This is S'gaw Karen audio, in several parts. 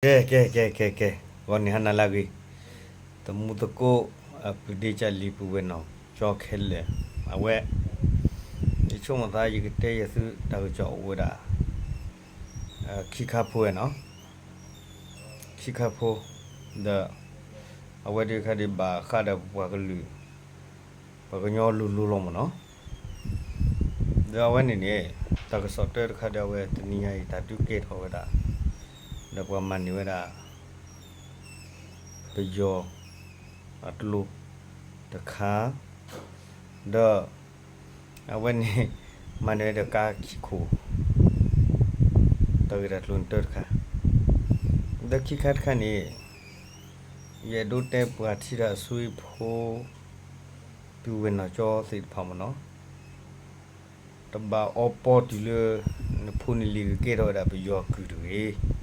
ကဲ ကဲ ကဲ ကဲ ကဲ, ဂီၤန့ၣ်ဟါနၤလၢအဂ့ၤ, သမူသကိး အပုၢ်ဒ့ကၢ်လံၤ ပုၢ်ဝဲၢ်နီၢ်ကၠီခဲလၢာ်, အဝဲ ယဆိကမိၣ်သး ယကတဲယသုတၢ်ကစီၣ်အိၣ်ဝဲဒၣ် ခံခါဖိဝဲနီၤ, ခံခါဖိ, ဒီး အဝဲဒၣ်ခါဒံးဘၣ်ဃးဒီးပပှၤကလုာ် ပှၤကညီလိၤလိၤလီၤမ့ၢ်နီၤ, ဒီးအဝဲန့ၣ်န့ၣ် တၢ်ကစီၣ်တၢတခါဒီး အဝဲတနံၤညါအံၤ တၢ်ဒုးကဲထီၣ်ဝဲဒၣ် ဒီးပှၤမၤန့ၢ်ဝဲဒၣ် ပယီၤအကျိတခါ, ဒီး အဝဲန့ၣ် မၤန့ၢ်ဝဲဒီးကါခံခိၣ်, တၢ်ဂ့ၢ်တၢ်ကျိၤန့ၣ်တၢတခါ, ဒီးခံခါတခါန့ၣ် ယအဲၣ်ဒိးတဲပှၤထံတၢ်အဆိဖိ ပုၢ်ဝဲၢ်နီၢ်ကၠီသ့ၣ်တဖၣ်မ့ၢ်နီၤ, တဘၣ်အီပီတုၤလၢ နဖိနလံၤကကဲထီၣ်ဝဲဒၣ်ပယီၤကုၢ်တဂ့ၤ,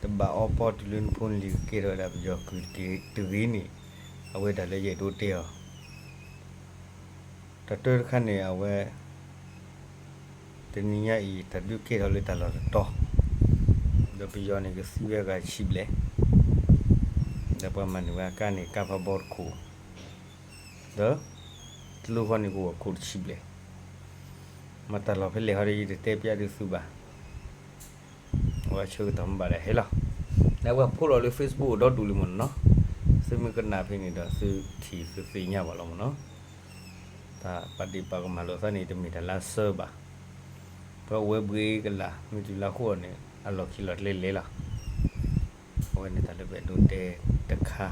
တဘၣ်အီပီတုၤလၢနဖိနလံၤကကဲထီၣ်ဝဲဒၣ်ပယီၤကုၢ်တဂ့ၤန့ၣ်, အဝဲတၢ်လၢယအဲၣ်ဒိးတဲအီၤ တၢ်တၢတခါန့ၣ် အဝဲ တနံၤညါအံၤ တၢ်ဒုးကဲထီၣ်လၢတၢ်လီၢ်တတီၤ, ဒီးပယီၤန့ၣ်ကသံဝဲအဂၤတဆံဘျဲၣ်, ဒီးပှၤမၤန့ၢ်ဝဲကါန့ၣ် ကါဖးဘီတခိၣ်, ဒီး ကျိဃီန့ၣ်ကအိၣ်ခိၣ်တဆံဘျဲၣ်, မ့ၢ်တၢ်လီၢ်ဖဲလဲၣ်ဃီဒီး ယတတဲပျးဒုးသုဘၣ် အဝဲဆၢကတီၢ်မ့ၢ်ဘၣ်ဒီးဟဲလီၤ, ဒီးပှၤဖိးလီၤလၢ Facebook အိၣ်ဒီဒူၣ်လံမ့ၢ်နီၤ, သုမ့ၢ်ကနၣ်ဖဲန့ၣ်ဒီး သုထံၣ်သုသ့ၣ်ညါဘၣ်လီၤမ့ၢ်နီၤ, တၢ်ပာ်ဒ့ၣ်ပာ်ကမၣ်လိာ်သးန့ၣ် တမ့ၢ်တၢ်လၢအဆၢဘၣ်, ပှၤအိၣ်ဝဲဘှ့ကလး မ့ၢ်တုၤလၢဃိန့ၣ် အလီၢ်ခံလီၤကျဲလဲၤလီၤ အဝဲန့ၣ်တၢ်လၢပအဲၣ်ဒိးတဲတခါ,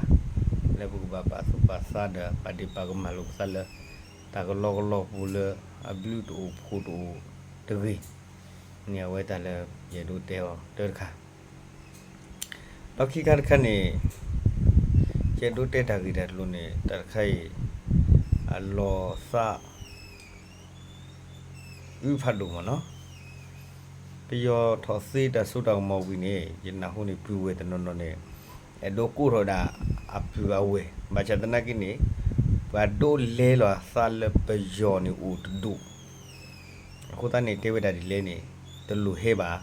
လၢပကဘၣ်ပာ်သူၣ်ပာ်သးဒီးပာ်ဒ့ၣ်ပာ်ကမၣ်လိာ်ပသးလၢ တၢ်ကလီကလီပူၤလၢ အဘျုးတအိၣ်ဖှိၣ်တအိၣ်တဂ့ၤန့ၣ် အဝဲတၢ်လၢယအဲၣ်ဒိးတဲအီၤတၢတခါ, ဒီးခံခါတခါန့ၣ် ယအဲၣ်ဒိးတဲတၢ်ဂ့ၢ်တၢ်ကျိၤန့ၣ် တၢ်တခါအံၤ အလီၤသး အုးဖးဒိၣ်မ့ၢ်နီၤ, ပယီၤထီၣ်သ့တၢ်စိတၢ်ကမီၤဝံၤန့ၣ် ယနၢ်ဟူန့ၣ် ပုၢ်ဝဲၢ်တနီၤနီၤန့ၣ် အဲၣ်ဒိးကိးထီၣ်ဝဲဒၣ်အပုၢ်အဝဲၢ်, ဘၣ်ဆၣ်သနာ်က့န့ၣ် ပှၤဒိးလဲလီၤအသးလၢပယီၤန့ၣ်အိၣ်တဒူၣ်, အဃိသတးန့ၣ် တဲဝဲဒၣ်ဒ်လဲၣ်န့ၣ် တလိၣ်ဟဲဘၣ်,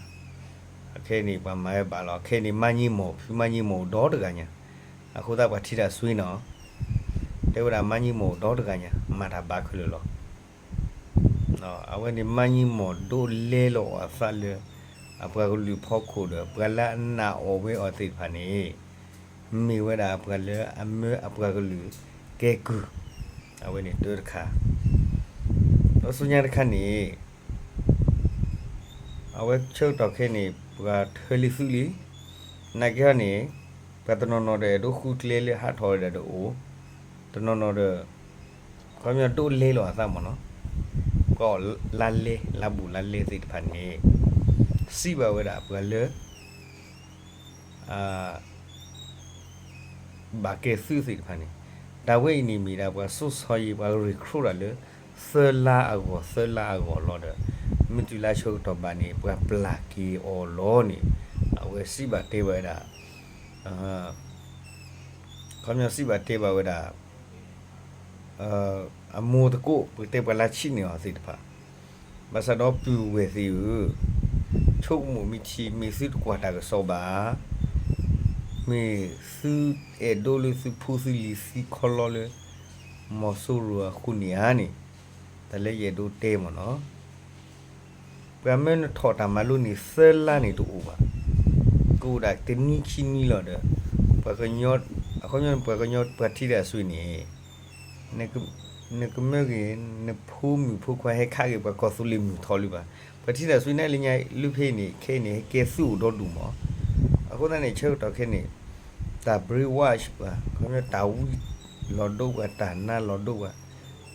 အခဲအံၤန့ၣ်ပှၤမၤဝဲဘၣ်လီၤ, အခဲအံၤန့ၣ် မါညံမီၢ် ဖုမါညံမီၢ်အိၣ်ဒီတဂၤညါ, အဃိသတးပှၤထံတၢ်ဆွံနီၤ, တဲဝဲဒၣ်မါညံမီၢ်အိၣ်ဒီတဂၤညါ မၤတၢ်ဘၣ်ခဲလၢာ်လီၤ အဝဲန့ၣ် မါညံမီၢ်ဒိးလဲလီၤအီၤအသးလၢ အပှၤကလုာ်ဖီခိၣ်ဒီး ပှၤလၢအနာ်အီၣ်ဝဲအီၤသ့ၣ်တဖၣ်န့ၣ် မ့ၢ်ဝဲဒၣ်ပှၤလၢအမၢအပှၤကလုာ်ကဲကုၢ်, အဝဲန့ၣ်တၢတခါ, ဒီးဆူညါတခါန့ၣ် အဝဲဆၢကတီၢ်ခဲအံၤန့ၣ် ပှၤထၢလံသုးလံ, နာ်က့ဟီန့ၣ် ပှၤတနီၤနီၤဒီး အဲၣ်ဒိးဃုကျဲလၢဟးထီၣ်ဝဲဒၣ်ဒီးအိၣ်, တနီၤနီၤဒီး ခီပညီဒိးလဲလီၤအသးမ့ၢ်နီၤ, ပှၤအီၣ်လါလဲ လါဘူးလါလဲသ့ၣ်တဖၣ်န့ၣ် စံးဘၣ်ဝဲဒၣ်ပှၤလၢ ဘၣ်ကဲသုးသ့ၣ်တဖၣ်န့ၣ်, တၢ်ဝဲအံၤန့ၣ်မ့ၢ်ဒၣ်ပှၤစိာ်ဆီယံၤ ပှၤ recruit တၢ်လၢ သၢလါအဂီၢ် သၢလါအဂီၢ်လီၤဒီး မ့ၢ်တုၤလၢဆၢကတီၢ်ဘၣ်န့ၣ် ပှၤပျၢ်က့ၤအီၤလီၤန့ၣ် အဝဲစံးဘၣ်တဲဘၣ်ဝဲဒၣ် ခီပညီစံးဘၣ်တဲဘၣ်ဝဲဒၣ် အမိၢ်သကိး ပကတဲပှၤလၢဆံးန့ၢ်အီၤသ့ၣ်တဖၣ်, ဘၣ်ဆၣ်ဒီးပုၢ်ဝဲၢ်သ့ၣ်ဧၢ, ဆိကမိၣ်မ့ၢ်ထံ မ့ၢ်သုတကွၢ်တၢ်ကစီၣ်ဘၣ်, မ့ၢ်သုအဲၣ်ဒိးလၢသုဖိသုလံၤသံခီလီလၢ မီၤစိရိၤအဃိန့ၣ်ဧါန့ၣ်, တၢ်လၢယအဲၣ်ဒိးတဲမ့ၢ်နီၤ ပှၤမၢနထီၣ်တၢ်မၤလိန့ၣ် သၢလါန့ၣ်တအိၣ်ဘၣ်. ကအိၣ်ဒၣ်တနွံခံနွံလီၤဒီး ပှၤကညီ အခီပညီန့ၣ် ပှၤကညီပှၤထံတၢ်အစွ့န့ၣ် နကမၢက့ၤ နဖိမုၣ်ဖိခွါဟဲခးက့ၤပှၤကီၢ်သူလ့ၤမုၢ်ထီၣ်လံဘၣ်. ပှၤထံတၢ်စွ့န့ၣ်လၢညါလၢဖဲအံၤန့ၣ် ခဲအံၤန့ၣ် ဟဲကဲသုးအိၣ်ဒီဒူၣ်မး. အဃိသတးန့ၣ် ဆၢကတီၢ်ခဲအံၤန့ၣ် တၢ် brainwash ပှၤ ခီပညီတၢ်ဝံလီၤဒိပှၤ တၢ်နါလီၤဒိပှၤ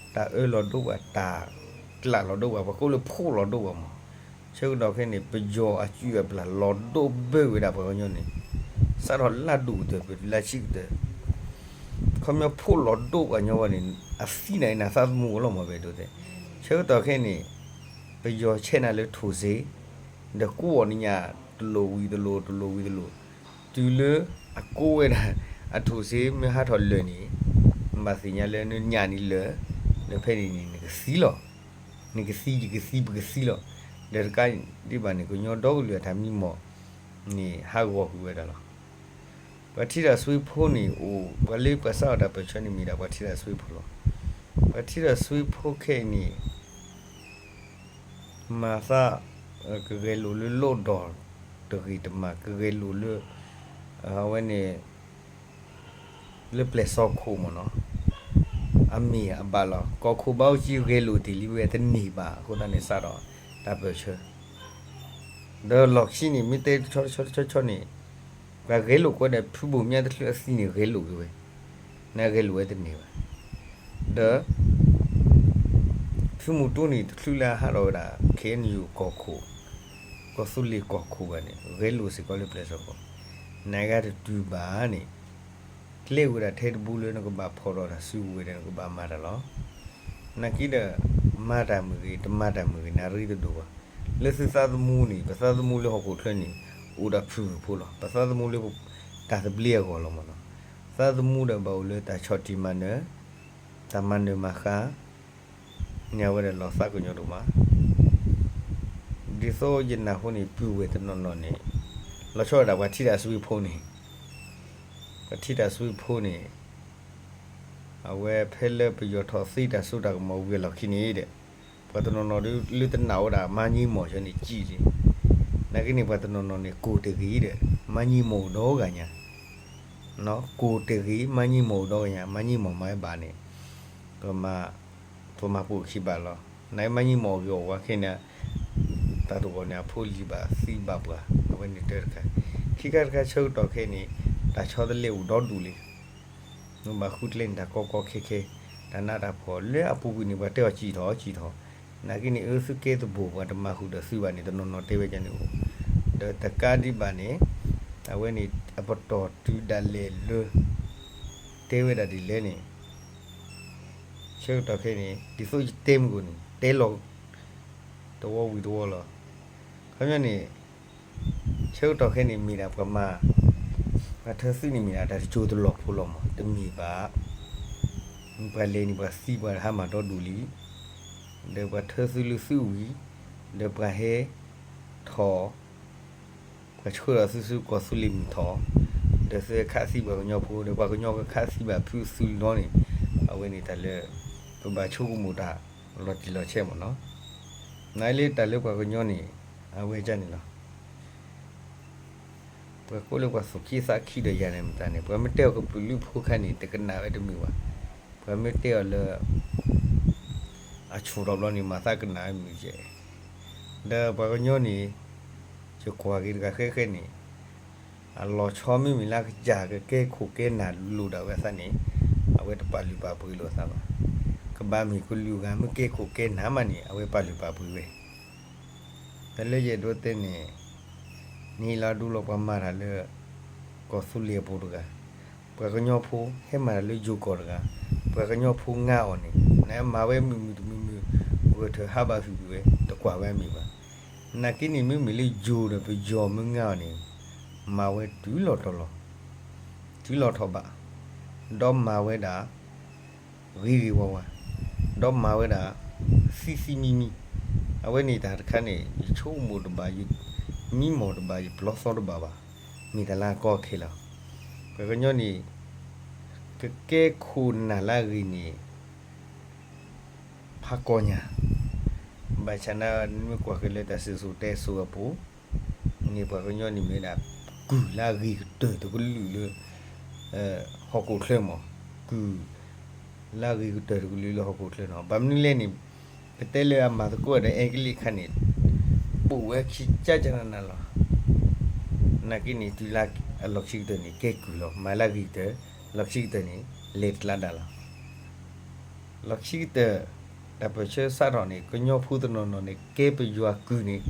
တၢ်အၢလီၤဒိပှၤ တၢ်ကျးလီၤဒိပှၤ ပှၤကိးလၢဖိလီၤဒိပှၤမး. ဆၢကတီၢ်ခဲအံၤန့ၣ် ပယီၤအစုအပျၢ်လီၤဒိဘၢဝဲဒၣ်ပှၤကညီန့ၣ် စးထီၣ်လါဒူၣ်ကတၢၢ် ပတုၤလါဆံးကတၢၢ် ခီပညီဖိလီၤဒိပှၤညီဝဲန့ၣ် အသံနၤအံၤနသးသမူအလီၢ်မး ပအဲၣ်ဒိးတဲ. ဆၢကတီၢ်ခဲအံၤန့ၣ် ပယီၤဆဲးနၤလၢထိၣ်စ့ ဒီးကူအီၤနညၣ်တလိၣ်ဝံၤတလိၣ် တလိၣ်ဝံၤတလိၣ် တုၤလၢအကူဝဲဒၣ် အထိၣ်စ့မ့ၢ်ဟးထီၣ်လၢာ်န့ၣ် နဘၣ်သ့ၣ်ညါလၢနညၣ်န့ၣ်လၢာ် ဒီးဖဲန့ၣ်န့ၣ် နကသံလီၤ. နကသံ ယကသံ ပကသံလီၤ. ဒီးတကးဒံးဘၣ်န့ၣ် ကညီဒီကလုာ်အတၢ်မံမီၢ် န့ၣ်ဟးဂီၤကွံာ်ဝဲဒၣ်လီၤ. ပှၤထံတၢ်ဆွံဖိန့ၣ်အိၣ် ပှၤလၢပှၤစးထီၣ်တၢ်ပၢၢ်ဆၢန့ၣ်မ့ၢ်ဒၣ်ပှၤထံတၢ်ဆွံဖိလီၤ. ပှၤထံတၢ်ဆွံဖိခဲအံၤန့ၣ် မၤသး ကဂဲၤလိာ်လၢလိၣ်ဒီၣ်တဂ့ၤတမၤ ကဂဲၤလိာ်လၢ အဝဲန့ၣ် လၢပျဲၢ်စီခိၣ်မ့ၢ်နီၤ, အမ့ၢ်အဘၣ်လီၤ. ကီၢ်ခိၣ်ဘၣ်အိၣ်ကံဂဲၤလိာ်တ့ၢ်လံဝဲတန့ၢ်ဘၣ်အဃိသတးန့ၣ် စးထီၣ်တၢ်ပၢၢ်ဆၢ ဒီးလီၢ်ခံန့ၣ် မ့ၢ်တဲတဆီတဆီတဆီတဆီန့ၣ် ပှၤဂဲၤလိာ်ကွံာ်ဒီးဖုဘိၣ်မၠါတချုးအသံန့ၣ် ဂဲၤလိာ်က့ၤဝဲ, နဂဲၤလိာ်ဝဲတန့ၢ်ဘၣ်. ဒီး ဖုမူတူန့ၣ် တချုးလၢအဟးထီၣ်ဝဲဒၣ် ခ့ၣ်အဲၣ်ယူၣ်ကီၢ်ခိၣ်, ကီၢ်သူလ့ၤကီၢ်ခိၣ်ဘၣ်န့ၣ် ဂဲၤလိာ်စ့ၢ်ကီးလၢပျဲၢ်စီခိၣ်, နဂၤတတုၤဘၣ်န့ၣ် ကျဲအိၣ်ဝဲဒၣ်ထဲတဘိလၢနကဘၣ်ဖီၣ်ဒီးတၢ်စုကဝဲၤဒီးနကဘၣ်မၤတၢ်လီၤ. နာ်က့ဒီး မၤတၢ်မုၢ်ဂ့ၤ တမၤတၢ်မုၢ်ဂ့ၤ နရ့တဒိၣ်ဘၣ်. လၢသုသးသမူန့ၣ် ပသးသမူလၢဟီၣ်ခိၣ်ချၢန့ၣ် အိၣ်ဒီးဖုၣ်ဖုၣ်ဖိလီၤ. ပသးသမူလၢ တၢ်သဘျ့အဂီၢ်လီၤမ့ၢ်နီၤ. သးသမူဒီးဘၣ်အိၣ်လၢတၢ်ဆီၣ်တံၢ်မၤနၢၤ, တၢ်မၤနၢၤမၤဃါ န့ၣ်အဝဲဒၣ်လီၤသးကညီၤဒိၣ်မး. ဒ်သိးယနၢ်ဟူန့ၣ် ပုၢ်ဝဲၢ်တနီၤနီၤန့ၣ် လီၤဆီဒၣ်တၢ်ပှၤထံတၢ်ဆွံဖိန့ၣ်, ပှၤထံတၢ်ဆွံဖိန့ၣ် အဝဲဖဲလၢပယီၤထီၣ်သ့တၢ်စိတၢ်ကမီၤဝံၤအလီၢ်ခံန့ၣ်ဒီး ပှၤတနီၤနီၤဒ်လၢတနာ်ဝဲဒၣ် မၤညံမီၢ်ဆၢန့ၣ်ကံၣ်လံ. နာ်က့န့ၣ် ပှၤတနီၤနီၤန့ၣ် ကိၢ်တဂ့ၤဒီး မၤညံမီၢ်အိၣ်ဒီဂၤညါ, ကိၢ်တဂ့ၤ မၤညံမီၢ်အိၣ်ဒီဂၤညါ, မၤညံမီၢ်မၤဝဲဘၣ်န့ၣ် ပမၤ ပမၤပိာ်ခံဘၣ်လီၤ. နာ်က့မၤညံမီၢ်အဂ့ၤအဝါခဲန့ၣ် တၢ်တဂီၢ်န့ၣ် အဖိလံၤဘၣ်သံဘၣ်ပှၤ အဝဲန့ၣ်တၢ်တခါ, ခံခါတခါဆၢကတီၢ်ခဲအံၤန့ၣ် တၢ်ဆီတလဲအိၣ်ဒီဒူၣ်လံ. မ့ၢ်ဘၣ်ဃုကျဲန့ၣ် တၢ်ကီကီခဲခဲ, တၢ်နးတၢ်ဖှီၣ်လၢအပူၤကွံာ်န့ၣ် ပှၤတဲအီၤစံၣ်ထီၣ်စံၣ်ထီၣ်, နာ်က့န့ၣ် အၢသုကဲသဘိၣ် ပှၤတမၤဃုာ်ဒီးသုဘၣ်န့ၣ် တနီၤနီၤတဲဝဲဒ်န့ၣ်အိၣ်, ဒီးတကးဒံးဘၣ်န့ၣ် အဝဲန့ၣ် အပတီၢ်တုၤဒၣ်လဲာ်လၢ တဲဝဲဒၣ်ဒ်လဲၣ်န့ၣ် ဆၢကတီၢ်ခဲအံၤန့ၣ် ဒ်သိးယတဲမုၢ်ကိၣ်န့ၣ် တဲလီၤ တဝီဝံၤတဝီလီၤ. ခီပညီန့ၣ် ဆၢကတီၢ်ခဲအံၤန့ၣ် မ့ၢ်ဒၣ်ပှၤမၤ ပှၤထၢသုးန့ၣ်မ့ၢ်ဒၣ်တၢ်တစိၤတလီၢ်ဖိလီၤမး တမ့ၢ်ဘၣ်. ပှၤလဲၤန့ၣ် ပှၤသံပှၤဟါမၢ်ဒီဒူၣ်လံ, ဒီးပှၤထၢသုးလၢသုးဝံၤ ဒီးပှၤဟဲထီၣ် ပှၤဆှၢဒီးသုဆူကီၢ်သူလ့ၤမုၢ်ထီၣ်, ဒီးသုဟဲခးသံပှၤကညီဖိ ဒီးပှၤကညီကခးသံဘၣ်ဖုသုးလီၤန့ၣ်, အဝဲန့ၣ်တၢ်လၢ ပဘၣ်ဆိကမိၣ်တၢ်လီၤတံၢ်လီၤဆဲးမ့ၢ်နီၤ. နလၢတၢ်လၢပှၤကညီန့ၣ် အဝဲဒ်န့ၣ်လီၤ. ပှၤကိးလၢပှၤသူၣ်က့သးခံဒီးယၤန့ၣ်မတၤန့ၣ် ပှၤမ့ၢ်တဲအီၤကပုာ်လုးဖိခါန့ၣ် တကနၣ်ဝဲတမုာ်ဘၣ်. ပှၤမ့ၢ်တဲအီၤလၢ အဆူၣ်ထီၣ်ဘျီန့ၣ် မၤသးကနၣ်ဝဲမုာ်ကဲ, ဒီးပှၤကညီန့ၣ် ယကွၢ်က့ၤတဂၤဃဲဃဲန့ၣ် အလီၤဆီမ့မ့ၢ်လၢကစၢ်ကကဲခိၣ်ကဲနၢ်လိာ်ဒၣ်ဝဲအသးန့ၣ် အဝဲတပာ်လုၢ်ပာ်ပှ့ၤလိာ်အသးဘၣ်. ကဘၣ်မ့ၢ်ကလုာ်ဂၤမ့ၢ်ကဲခိၣ်ကဲနၢ်မးန့ၣ် အဝဲပာ်လုၢ်ပာ်ပှ့ၤဝဲ တၢ်လၢယအဲၣ်ဒိးတဲန့ၣ် နဟ့ၣ်လီၤဒုးလီၤပှၤမၤတၢ်လၢ ကီၢ်သူလ့ၤအပူၤတဂၤ, ပှၤကညီဖိဟဲမၤတၢ်လၢယိၤကီၢ်တဂၤ, ပှၤကညီဖိငါအီၤန့ၣ် နမၤဝဲမုာ်မုာ်တမုာ်မုာ် ဂၢၢ်ထၢၣ်ဟးဘၣ်ဟုၣ်ကွံာ်ဝဲ တကွၢ်ဝဲအမံၤဘၣ်. နာ်က့န့ၣ် မ့မ့ၢ်လၢယိၤဒီးပယီၤမ့ၢ်ငါအီၤန့ၣ် မၤဝဲတုၤလီၤတီၤလီၤ, တုၤလီၤထီၣ်ဘး, ဒီးမၤဝဲဒၣ် ဂ့ၤဂ့ၤဝါဝါ, ဒီးမၤဝဲဒၣ် သံသံမံမံ, အဝဲန့ၣ်တၢ်တခါန့ၣ် ယဆိကမိၣ်တဘၣ်, ယမံမီၢ်တဘၣ်, ယပျီသီတဘၣ်ဘၣ်, မ့ၢ်တၢ်လၢအကီအခဲလီၤ. ပှၤကညီန့ၣ် ကကဲခိၣ်နၢ်လၢအဂ့ၤန့ၣ် ဖးကီညါ, ဘၣ်ဆၣ်နမ့ၢ်ကွၢ်က့ၤလၢတၢ်စံၣ်စိၤတဲစိၤအပူၤ န့ၣ်ပှၤကညီန့ၣ်မ့ၢ်ဒၣ် ကုၢ်လၢအဂ့ၤကတၢၢ်တကလုာ်လၢ ဟီၣ်ခိၣ်ချၢမး, ကုၢ်လၢအဂ့ၤကတၢၢ်တကလုာ်လၢဟီၣ်ခိၣ်ချၢနီၤ. ဘၣ်မနုၤလဲၣ်န့ၣ် ပတဲလၢအမၤသကိးဒီးအဲကလံးအခါန့ၣ် ပိာ်ဝဲခံကၠၢကၠၢနးနးလီၤ. နာ်က့န့ၣ် တုၤလၢအလီၢ်ခံကတၢၢ်န့ၣ် ကဲကုၢ်လီၤ. မၤလၢအဂ့ၤကတၢၢ်, လီၢ်ခံကတၢၢ်န့ၣ် လဲၤကျါဒၣ်လီၤ. လီၢ်ခံကတၢၢ် တၢ်ပၢၢ်ဆၢစးထီၣ်န့ၣ် ကညီဖိတနီၤနီၤန့ၣ် ကဲပယီၤကုၢ်န့ၣ်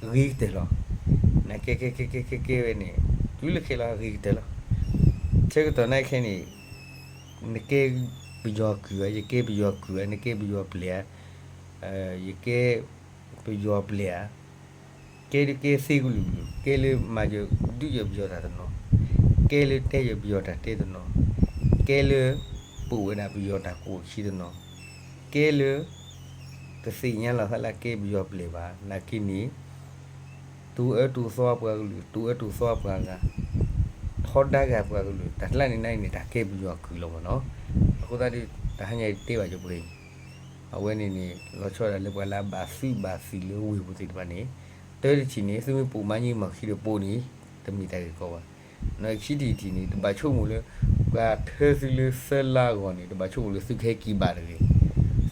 ဂ့ၤကတၢၢ်လီၤ. နကဲကဲကဲကဲကဲကဲဝဲန့ၣ် တုၤလၢခဲလၢာ်ဂ့ၤကတၢၢ်လီၤ. ဆၢကတီၢ်နၤခဲန့ၣ် နကဲပယီၤကုၢ်ဧါ, ယကဲပယီၤကုၢ်ဧါ, နကဲပယီၤပျဲၢ်ဧါ, ယကဲပယီၤပျဲၢ်ဧါ, ကဲဒုးကဲသ့ကလုာ်ကလုာ်, ကဲလၢမၤယဒုးယပယီၤတၢ်တနီၤ, ကဲလၢတဲယပယီၤတၢ်တဲတနီၤ, ကဲလၢ ပိာ်ဝဲဒၣ်ပယီၤတၢ်ကူၣ်ခံတနီၤ, ကဲလၢ တသ့ၣ်ညါလီၤသးလၢကဲပယီၤပျဲၢ်ဘၣ်, နာ်က့န့ၣ် တိၤအၢတိၤသီပှၤကလုာ်, တိၤအၢတိၤသီပှၤဂၤ, ထီဒါဂၤပှၤကလုာ်, တၢ်ကျါန့ၣ်နအံၤန့ၣ် တၢ်ကဲပယီၤကုာ်လီၤမ့ၢ်နီၤ. အဃိသတးဒီး တၢ်ဟါညါအံၤတဲဘၣ်ကၠိပှဲၤအံၤ, အဝဲန့ၣ်န့ၣ် လီၤဆီဒၣ်တၢ်လၢပှၤလၢအဘၣ်သုးဘၣ်သံလၢဝ့ၢ်ပူၤသ့ၣ်တဖၣ်န့ၣ်, တၢတထံၣ်န့ၣ် သုမ့ၢ်ပိာ်မၤညံမၤခံတပိာ်န့ၣ် တမ့ၢ်တၢ်ဂ့ၢ်ကီဘၣ်. နီၢ်ခံထံၣ်တထံၣ်န့ၣ် တဘၣ်ဆိကမိၣ်လၢ ပှၤထၢသုလၢသၢလါအဂီၢ်န့ၣ် တဘၣ်ဆိကမိၣ်လၢသုကဟဲက့ၤဘၣ်တဂ့ၤ,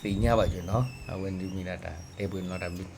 သ့ၣ်ညါဘၣ်ကၠိနီၤ. အဝဲန့ၣ်မ့ၢ်ဒၣ်တၢ်တဲပှဲၤနီၤတၢ်ဘျုး